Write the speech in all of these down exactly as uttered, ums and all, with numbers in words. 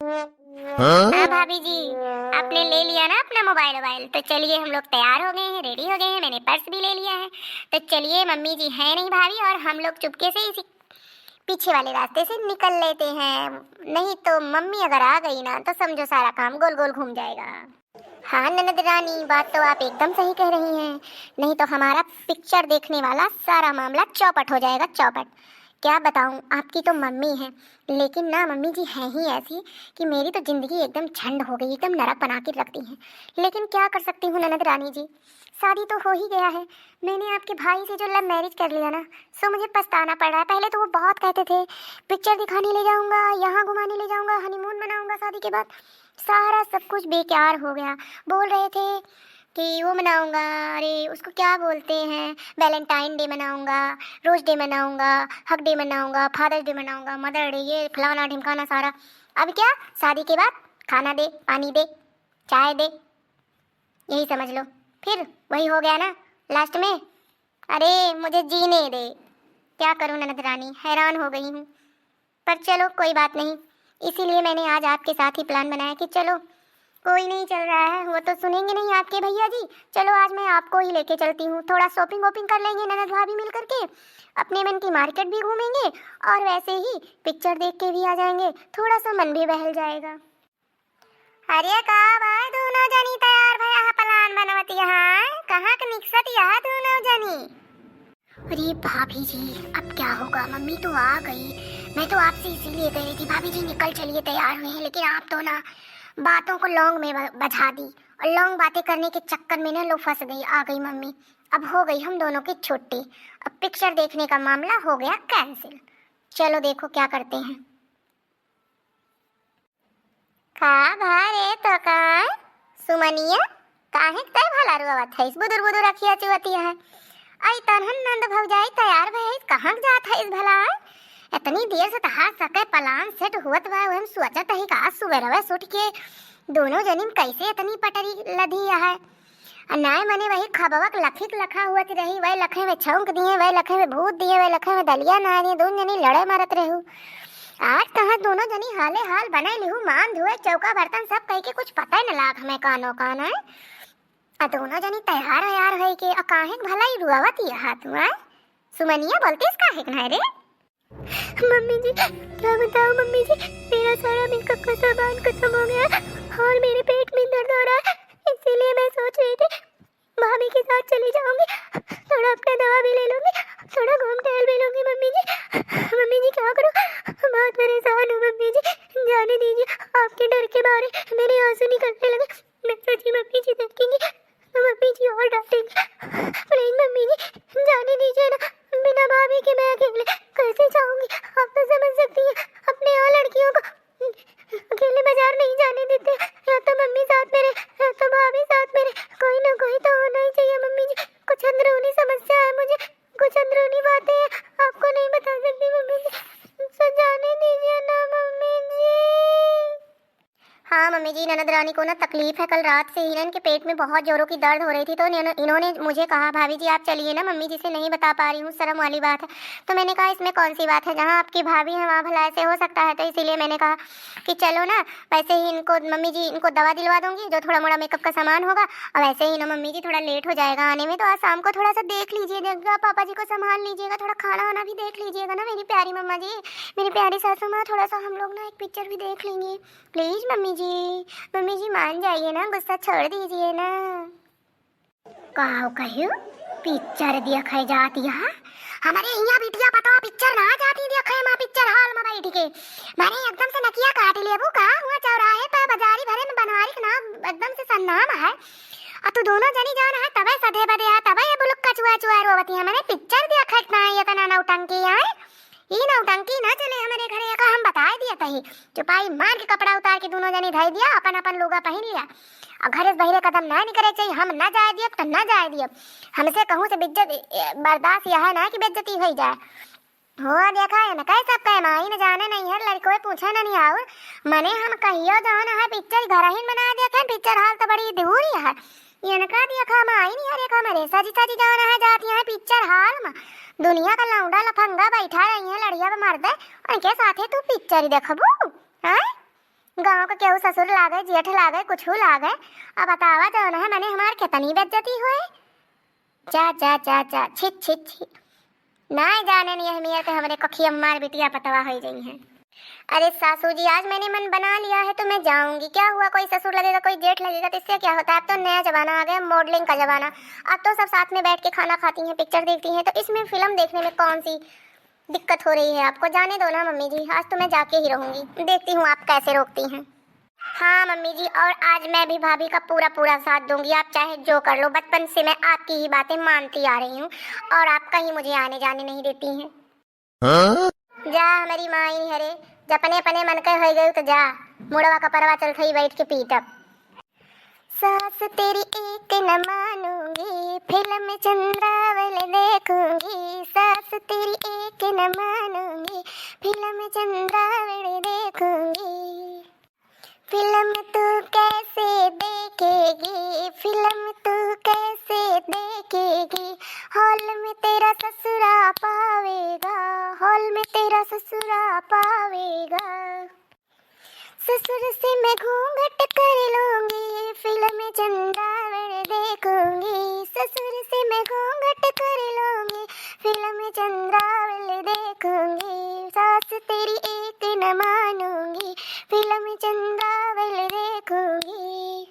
हाँ भाभी जी, आपने ले लिया ना अपना मोबाइल वोबाइल, तो चलिए हम लोग तैयार हो गए हैं, रेडी हो गए हैं, मैंने पर्स भी ले लिया है। तो चलिए, मम्मी जी है नहीं भाभी, और हम लोग चुपके से इसी पीछे वाले रास्ते से निकल लेते हैं, नहीं तो मम्मी अगर आ गई ना तो समझो सारा काम गोल गोल घूम जाएगा। हाँ ननद रानी, बात तो आप एकदम सही कह रही हैं, नहीं तो हमारा पिक्चर देखने वाला सारा मामला चौपट हो जाएगा, चौपट। क्या बताऊं, आपकी तो मम्मी है, लेकिन ना मम्मी जी हैं ही ऐसी कि मेरी तो जिंदगी एकदम झंड हो गई, एकदम नरक बना के रख दी हैं। लेकिन क्या कर सकती हूँ ननद रानी जी, शादी तो हो ही गया है। मैंने आपके भाई से जो लव मैरिज कर लिया ना, सो मुझे पछताना पड़ रहा है। पहले तो वो बहुत कहते थे, पिक्चर दिखाने ले जाऊंगा, यहाँ घुमाने ले जाऊंगा, हनीमून मनाऊंगा शादी के बाद। सारा सब कुछ बेकार हो गया। बोल रहे थे कि वो मनाऊंगा, अरे उसको क्या बोलते हैं, वैलेंटाइन डे मनाऊंगा, रोज डे मनाऊंगा, हग डे मनाऊंगा, फादर्स डे मनाऊंगा, मदर डे, ये फलाना ढिमकाना सारा। अब क्या, शादी के बाद खाना दे, पानी दे, चाय दे, यही समझ लो। फिर वही हो गया ना लास्ट में, अरे मुझे जीने दे। क्या करूं ननद रानी, हैरान हो गई हूँ। पर चलो कोई बात नहीं, इसीलिए मैंने आज आपके साथ ही प्लान बनाया कि चलो कोई नहीं चल रहा है, वो तो सुनेंगे नहीं आपके भैया जी। चलो आज मैं आपको ही लेके चलती हूँ, थोड़ा शॉपिंग वॉपिंग कर लेंगे ननद भाभी मिल करके, अपने मन की मार्केट भी घूमेंगे और वैसे ही पिक्चर देख के भी आ जाएंगे, थोड़ा सा मन भी बहल जाएगा। अरे का भाई, दोनों जनी तैयार भया है, प्लान बनवत यहाँ, कहाँ के निकसत यहाँ दोनों जनी? अरे भाभी जी, अब क्या होगा, मम्मी तो आ गई। मैं तो आपसे इसीलिए कह रही थी भाभी जी, निकल चलिए, तैयार हुए हैं, लेकिन आप तो ना बातों को लॉन्ग में ब-, बझा दी, और लॉन्ग बातें करने के चक्कर में ना लो फंस गई, आ गई मम्मी। अब हो गई हम दोनों की छुट्टी, अब पिक्चर देखने का मामला हो गया कैंसिल। चलो देखो क्या करते हैं। का भा रे तो का? सुमनिया, काहे के तै भला रोवत हइस? बुदुर बुदुर अखिया चुअतिया है। आई तनहन नंद भौजाई तैयार भइस, कहाँ के जात हइस भला? इतनी देर से तहार सके प्लान सेट हुअत बा, हम सोचत हई का सुबेरवे से उठ के दोनों जनी में कैसे इतनी पटरी लदी है। आ नाय मने वही खबवा के लखिक लखा हुअत रही, वही लखे में छौंक दिए, वही लखे में भूत दिए, वही लखे में दलिया ना दिए, दोनों जनी लड़े मरत रहू। आज तहाँ दोनों जनी हाले हाल बनाई लिहू, मान धोए, चौका बर्तन सब कई के कुछ पता ही न लाग हमें कानो कान है। आ दोनों जनी तैयार वैयार होई के, आ काहे के भला ई रुआवत ये हाथ हुआ? सुमनिया बोलतीस काहे के ना रे? मम्मी जी, क्या बताऊं मम्मी जी, मेरा सारा मेकअप का सामान खत्म हो गया और मेरे पेट में दर्द हो रहा है, इसीलिए मैं सोच रही थी भाभी के साथ चली जाऊंगी, थोड़ा अपना दवा भी ले लूंगी, थोड़ा घूम टहल भी लूंगी मम्मी जी। मम्मी जी क्या करूं, बहुत परेशान हूँ मम्मी जी, जाने दीजिए। आपके डर के मारे मेरे आंसू निकलने लगे। मैं सोची मम्मी जी देखेंगी तो मम्मी जी और डांटेंगी। प्लीज मम्मी जी जाने दीजिए ना, बिना भाभी के मैं अकेले कैसे जाऊंगी? आप तो समझ सकती हैं अपने यहाँ लड़कियों को अकेले बाजार नहीं जाने देते, या तो मम्मी साथ में रहे या तो भाभी साथ में रहे, कोई ना कोई तो होना ही चाहिए मम्मी जी। कुछ अंदरूनी समस्या है मुझे, कुछ अंदरूनी बातें हैं, आपको नहीं बता सकती मम्मी जी, तो जाने दीजिए ना मम्मी जी। हाँ मम्मी जी, ननद रानी को ना तकलीफ है, कल रात से ही ना इनके पेट में बहुत जोरों की दर्द हो रही थी, तो इन्होंने, इन्होंने मुझे कहा, भाभी जी आप चलिए ना, मम्मी जी से नहीं बता पा रही हूँ, शर्म वाली बात है। तो मैंने कहा इसमें कौन सी बात है, जहाँ आपकी भाभी है वहाँ भला ऐसे हो सकता है, तो इसीलिए मैंने कहा कि चलो ना, वैसे ही इनको, मम्मी जी इनको दवा दिलवा दूंगी, जो थोड़ा मोड़ा मेकअप का सामान होगा, और वैसे ही ना मम्मी जी थोड़ा लेट हो जाएगा आने में, तो आज शाम को थोड़ा सा देख लीजिएगा, पापा जी को संभाल लीजिएगा, थोड़ा खाना वाना भी देख लीजिएगा ना मेरी प्यारी मम्मा जी, मेरी प्यारी सासू माँ, थोड़ा सा हम लोग ना एक पिक्चर भी देख लेंगे। प्लीज मम्मी जी, मम्मी जी मान जाइए ना, गुस्सा छोड़ दीजिए ना। काव कहियो, पिक्चर देखे जात यहाँ? हमरे हियाँ बिटिया पतोह पिक्चर ना जाती देखे, माँ पिक्चर हॉल में बैठ के। मारे एकदम से नकिया काट लेबू का? हुआ चौराहे पे बाजारी भरे में बनवारी के नाम एकदम से सन्नाम है। आ तू दोनों जनी जान है तबे सधे बदे है, तबे ये बुलुक कचुआ चुआ रोवती है। मने पिक्चर देखे ना ये तना नौटंकी है। ई नौटंकी ना चले हमरे घरे, एका हम बताए दिया तही। चुपाई मार के कपड़ा उतार के दोनों जनी धई दिया, अपन अपन लुगा पहिन लिया। और घरे से बहिरे कदम ना निकरे चाहिए, हम ना जाए दियब तो ना जाए दियब। हमसे कहूँ से बेइज्जत, ए, बर्दाश्त यह है ना कि बेइज्जती होई जाए। हो देखा है ना, कह सब कह माई न जाने नहीं है, लड़कों पूछे ना नहीं आउर। मने हम कहियो जौन है पिक्चर घर ही बना देखे, पिक्चर हॉल तो बड़ी दूरी है। इनका देखा माई नहीं, अरे हमरे सजी सजी जौन है जाती है पिक्चर हॉल में। दुनिया का लौंडा लफंगा बैठा रही है लड़िया पे मर्दे, उनके साथे तू पिक्चर ही देखबू? हैं? गाँव का केहू ससुर लागे, जेठ लागे, कुछू लागे, अब बतावा जौन है मने हमार कितनी बेइज्जती होए। जा, जा, जा, जा, छी, छी, छी। नाहीं जाने नहीं है मियाँ के हमरे कखिया मार बिटिया पतवा होई गई हैं। अरे सासू जी, आज मैंने मन बना लिया है तो मैं जाऊंगी। क्या हुआ, कोई ससुर लगेगा, कोई जेठ लगेगा तो इससे क्या होता है? अब तो नया जमाना आ गया, मॉडलिंग का जमाना। अब तो सब साथ में बैठ के खाना खाती हैं, पिक्चर देखती हैं, तो इसमें फिल्म देखने में कौन सी दिक्कत हो रही है आपको? जाने दो ना मम्मी जी, आज तो मैं जाके ही रहूंगी। देखती हूँ आप कैसे रोकती हैं। हाँ मम्मी जी, और आज मैं भी भाभी का पूरा पूरा साथ दूंगी, आप चाहे जो कर लो। बचपन से मैं आपकी ही बातें मानती आ रही हूँ और आप कहीं मुझे आने जाने नहीं देती हैं। हाँ? जा हमारी माई हरे, जब अपने अपने मन के हो गए तो जा, मुड़वा का परवा चल खई बैठ के पीटब। सास तेरी एक न मानूंगी, फिल्म चंद्रावल देखूंगी। सास तेरी एक न मानूंगी, फिल्म चंद्रावल देखूंगी। फिल्म तू कैसे देखेगी, फिल्म तू कैसे देखेगी, हॉल में तेरा ससुरा पावेगा, हॉल में तेरा ससुरा पावेगा। ससुर से मैं घूंघट कर लूंगी, फिल्म चंद्रावल देखूंगी। ससुर से मैं घूंघट कर लूंगी, फिल्म चंद्रावल देखूंगी। सास तेरी एक न मानूंगी, फिल्म चंद्रावल देखूंगी।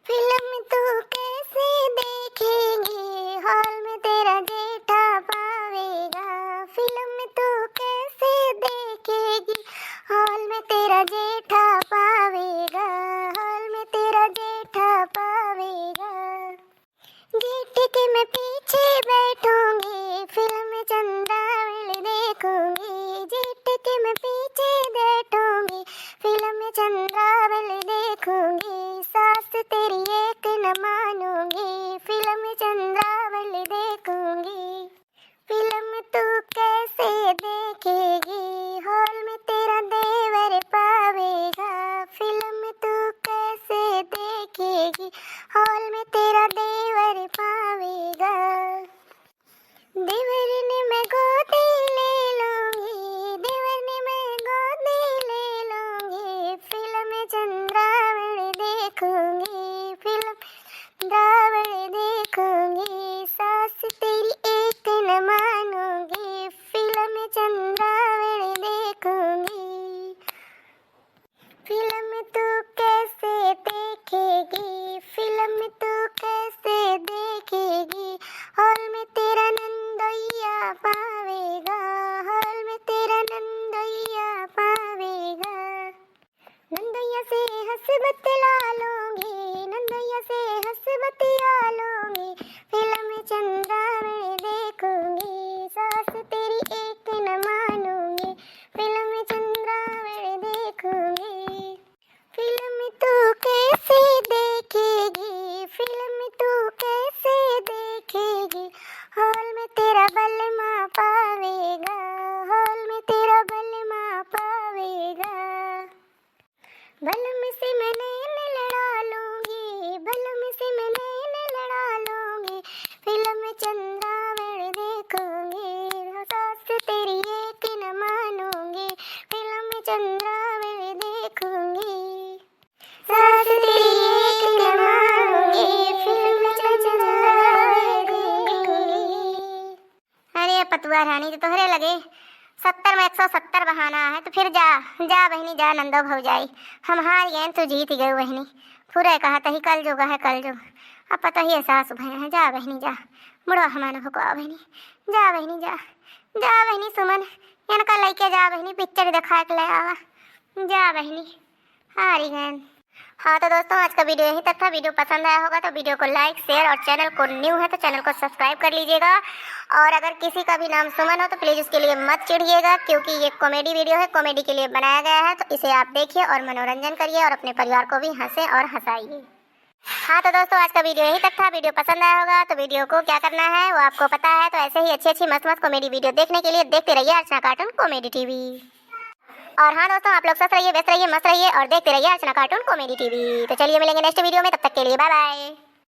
फिल्म तू कैसे देखेगी, हॉल में तेरा जेठा पावेगा। फिल्म तू कैसे देखेगी, हॉल में तेरा जेठा पावेगा, हॉल में तेरा जेठा पावेगा। जेठ के मैं पीछे बैठूंगी, फिल्म चंद्रावल देखूंगी। जेठ के मैं पीछे बैठूंगी, फिल्म चंद्रावल देखूंगी। सास तेरी एक न मानूंगी, फिल्म चंद्रावल देखूंगी। फिल्म तू कैसे देखेगी, हॉल में तेरा देवर पावेगा। फिल्म तू कैसे देखेगी, हॉल में तेरा देवर पावेगा। देवर ने मैं गोदी ले लूंगी, देवर ने मैं गोदी ले लूंगी। फिल्म चंद्रावल देखूंगी, फिल्म चंद्रावल देखूंगी। सास तेरी एक न मानूंगी, फिल्म चंद्रावल देखूंगी। फिल्म तू कैसे देखेगी, फिल्म तू कैसे देखेगी, हॉल में तेरा नंदोइया पावेगा, हॉल में तेरा नंदोइया पावेगा। नंदोइया से हंस बतला लूंगी, नंदोइया से हंस बतिया लूंगी, फिल्म चंद्रावल देखूंगी। सास तेरी एक न मानूंगी, फिल्म चंद्रावल देखूंगी। फिल्म तू कैसे देखेगी, फिल्म तू कैसे देखेगी, हॉल में तेरा बलमा पावेगा, हॉल में तेरा बलमा पावेगा। बलम से मैं नैन लड़ा लूंगी, बलम से मैं नैन लड़ा लूंगी, फिल्म चंद्रावल देखूंगी। सास तेरी एक न मानूंगी, फिल्म चंद्रावल देखूंगी। सास तेरी एक न मानूंगी, फिल्म चंद्रावल देखूंगी। अरे पतुआ रानी, तो तोहरे लगे सत्तर में एक सौ सत्तर बहाना है, तो फिर जा, जा बहिनी जा नंदो भौजाई, हम हार गए, तू जीत गए बहिनी। पूरा कहत ही कल जुग है, कल जुग। अब पता ही है सास भय है, जा बहिनी जा, मुड़वा हमार न भुकवा बहिनी, जा बहिनी जा, जा बहिनी सुमन, इनका लइके जा बहिनी, पिक्चर दिखा के ले आवा, जा बहिनी। हारी गए। हाँ तो दोस्तों, आज का वीडियो यहीं तक था। वीडियो पसंद आया होगा तो वीडियो को like, share और channel को new है तो channel को subscribe कर लीजिएगा। और अगर किसी का भी नाम सुमन हो तो please उसके लिए मत चिढ़िएगा, क्योंकि ये comedy वीडियो है, comedy के लिए बनाया गया है। तो इसे आप देखिए और मनोरंजन करिए और अपने परिवार को भी हंसे और हंसाइए। हाँ तो दोस्तों, आज का वीडियो यहीं तक था। वीडियो पसंद आया होगा तो वीडियो को क्या करना है वो आपको पता है। तो ऐसे ही अच्छी अच्छी मस्त मस्त comedy वीडियो देखने के लिए देखते रहिए अर्चना Cartoon Comedy TV। और हाँ दोस्तों, आप लोग स्वस्थ रहिए, व्यस्त रहिए, मस्त रहिए और देखते रहिए अर्चना Cartoon Comedy TV। तो चलिए मिलेंगे next वीडियो में, तब तक के लिए bye bye।